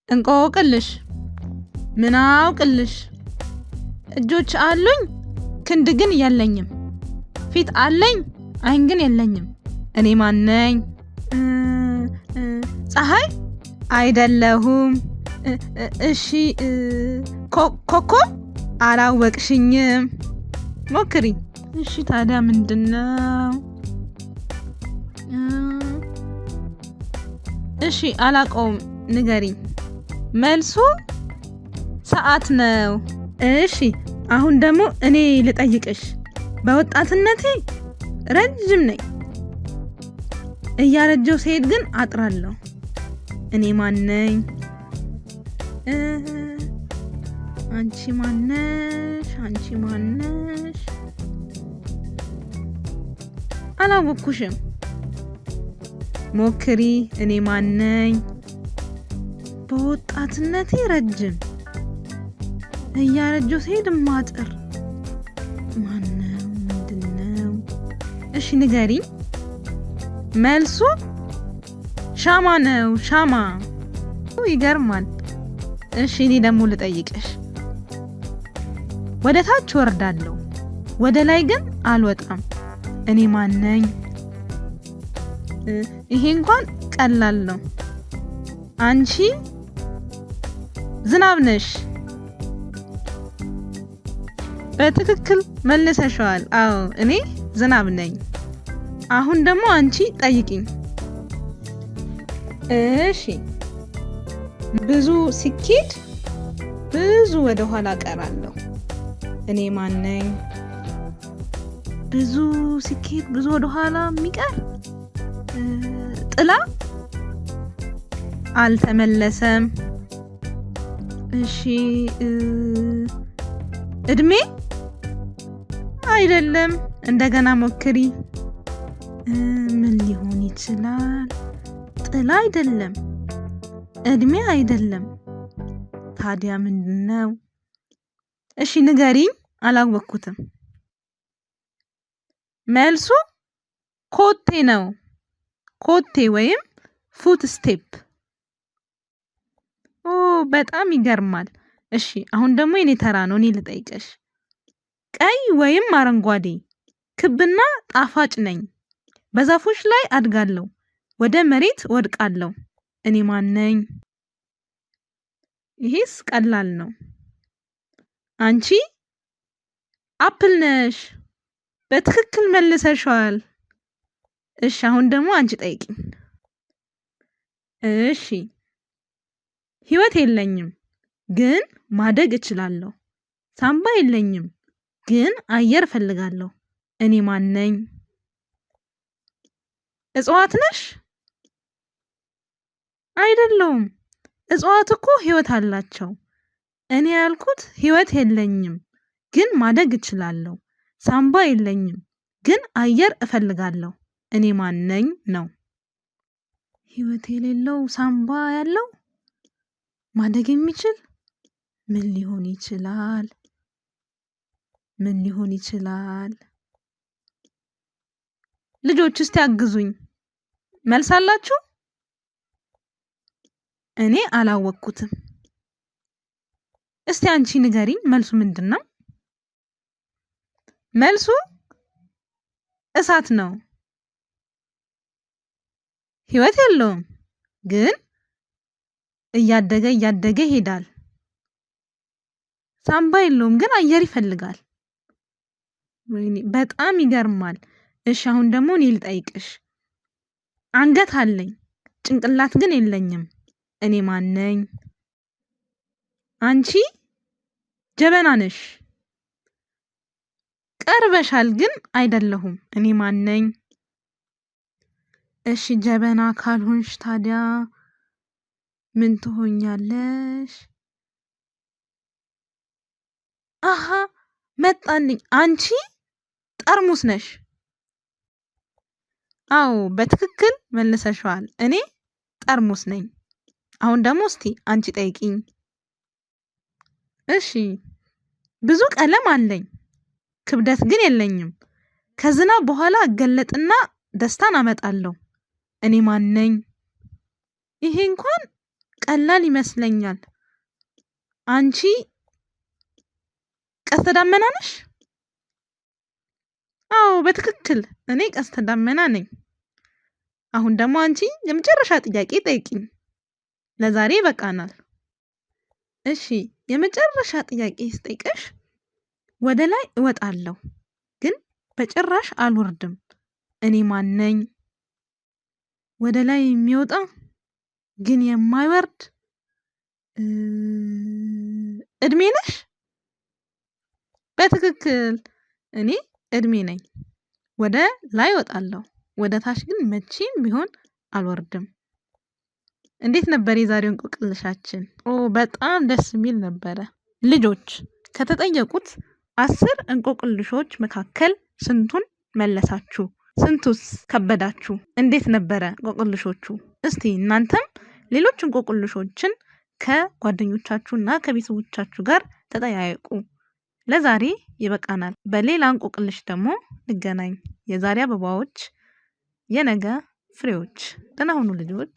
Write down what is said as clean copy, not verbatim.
እንቆቅልሽ ምን አውቅልሽ፣ እጆች አሉኝ ክንድ ግን የለኝም፣ ፊት አለኝ አይን ግን የለኝም። እኔ ማነኝ? ፀሐይ አይደለሁም። እሺ ኮከብ? አላወቅሽኝም። ሞክሪ። እሺ ታዲያ ምንድነው? እሺ አላውቀውም፣ ንገሪኝ። መልሱ ሰዓት ነው። እሺ አሁን ደግሞ እኔ ልጠይቅሽ። በወጣትነቴ ረጅም ነኝ፣ እያረጀው ስሄድ ግን አጥራለሁ። እኔ ማነኝ? አንቺ ማነሽ? አንቺ ማነሽ? አላወቅኩሽም። ሞክሪ። እኔ ማነኝ? በወጣትነቴ ረጅም፣ እያረጀው ስሄድ ማጥር። ማነው? ምንድነው? እሺ ንገሪኝ። መልሱ ሻማ ነው። ሻማ። ይገርማል። እሺ እኔ ደግሞ ልጠይቅሽ። ወደ ታች ወርዳለሁ፣ ወደ ላይ ግን አልወጣም። እኔ ማነኝ? ይሄ እንኳን ቀላል ነው። አንቺ ዝናብ ነሽ። በትክክል መልሰሽዋል። አዎ እኔ ዝናብ ነኝ። አሁን ደግሞ አንቺ ጠይቂኝ። እሺ ብዙ ሲኬድ ብዙ ወደ ኋላ ቀራለሁ። እኔ ማነኝ? ብዙ ሲኬድ ብዙ ወደ ኋላ የሚቀር ጥላ? አልተመለሰም። እሺ እድሜ? አይደለም። እንደገና ሞክሪ። ምን ሊሆን ይችላል? ጥላ አይደለም፣ እድሜ አይደለም። ታዲያ ምንድነው? እሺ ንገሪኝ፣ አላወቅኩትም። መልሱ ኮቴ ነው። ኮቴ ወይም footstep። ኦ በጣም ይገርማል። እሺ አሁን ደግሞ የኔ ተራ ነው፣ እኔ ልጠይቅሽ። ቀይ ወይም አረንጓዴ፣ ክብና ጣፋጭ ነኝ። በዛፎች ላይ አድጋለሁ፣ ወደ መሬት ወድቃለሁ። እኔ ማነኝ? ይሄስ ቀላል ነው። አንቺ apple ነሽ። በትክክል መልሰሽዋል። እሺ አሁን ደግሞ አንቺ ጠይቂኝ። እሺ ህይወት የለኝም ግን ማደግ እችላለሁ። ሳምባ የለኝም ግን አየር እፈልጋለሁ። እኔ ማነኝ? እጽዋት ነሽ? አይደለሁም። እጽዋት እኮ ህይወት አላቸው። እኔ ያልኩት ህይወት የለኝም ግን ማደግ እችላለሁ። ሳምባ የለኝም ግን አየር እፈልጋለሁ። እኔ ማነኝ ነው። ህይወት የሌለው ሳምባ ያለው ማደግ የሚችል ምን ሊሆን ይችላል? ምን ሊሆን ይችላል? ልጆች እስቲ አግዙኝ። መልስ አላችሁ? እኔ አላወቅኩትም። እስቲ አንቺ ንገሪኝ፣ መልሱ ምንድን ነው? መልሱ እሳት ነው። ህይወት የለውም ግን እያደገ እያደገ ይሄዳል። ሳምባ የለውም ግን አየር ይፈልጋል። ወይኔ በጣም ይገርማል። እሺ አሁን ደግሞ እኔ ልጠይቅሽ። አንገት አለኝ ጭንቅላት ግን የለኝም። እኔ ማነኝ? አንቺ ጀበና ነሽ። ቀርበሻል ግን አይደለሁም። እኔ ማነኝ? እሺ ጀበና ካልሆንሽ ታዲያ ምን ትሆኛለሽ? አሃ መጣልኝ። አንቺ ጠርሙስ ነሽ። አዎ በትክክል መልሰሽዋል። እኔ ጠርሙስ ነኝ። አሁን ደግሞ እስቲ አንቺ ጠይቂኝ። እሺ ብዙ ቀለም አለኝ ክብደት ግን የለኝም። ከዝናብ በኋላ እገለጥና ደስታን አመጣለሁ። እኔ ማን ነኝ? ይሄ እንኳን ቀላል ይመስለኛል። አንቺ ቀስተ ደመና ነሽ? አዎ በትክክል እኔ ቀስተ ደመና ነኝ። አሁን ደግሞ አንቺ የመጨረሻ ጥያቄ ጠይቂኝ። ለዛሬ ይበቃናል። እሺ የመጨረሻ ጥያቄ ስጠይቅሽ ወደ ላይ እወጣለሁ ግን በጭራሽ አልወርድም። እኔ ማን ነኝ? ወደ ላይ የሚወጣ ግን የማይወርድ እድሜ ነሽ? በትክክል እኔ እድሜ ነኝ። ወደ ላይ እወጣለሁ፣ ወደ ታች ግን መቼም ቢሆን አልወርድም። እንዴት ነበር የዛሬው እንቆቅልሻችን? ኦ በጣም ደስ የሚል ነበረ። ልጆች ከተጠየቁት 10 እንቆቅልሾች መካከል ስንቱን መለሳችሁ? ስንቱስ ከበዳችሁ? እንዴት ነበረ እንቆቅልሾቹ? እስቲ እናንተም ሌሎች እንቆቅልሾችን ከጓደኞቻችሁና ከቤተሰቦቻችሁ ጋር ተጠያየቁ። ለዛሬ ይበቃናል። በሌላ እንቆቅልሽ ደግሞ እንገናኝ። የዛሬ አበባዎች የነገ ፍሬዎች። ደህና ሁኑ ልጆች።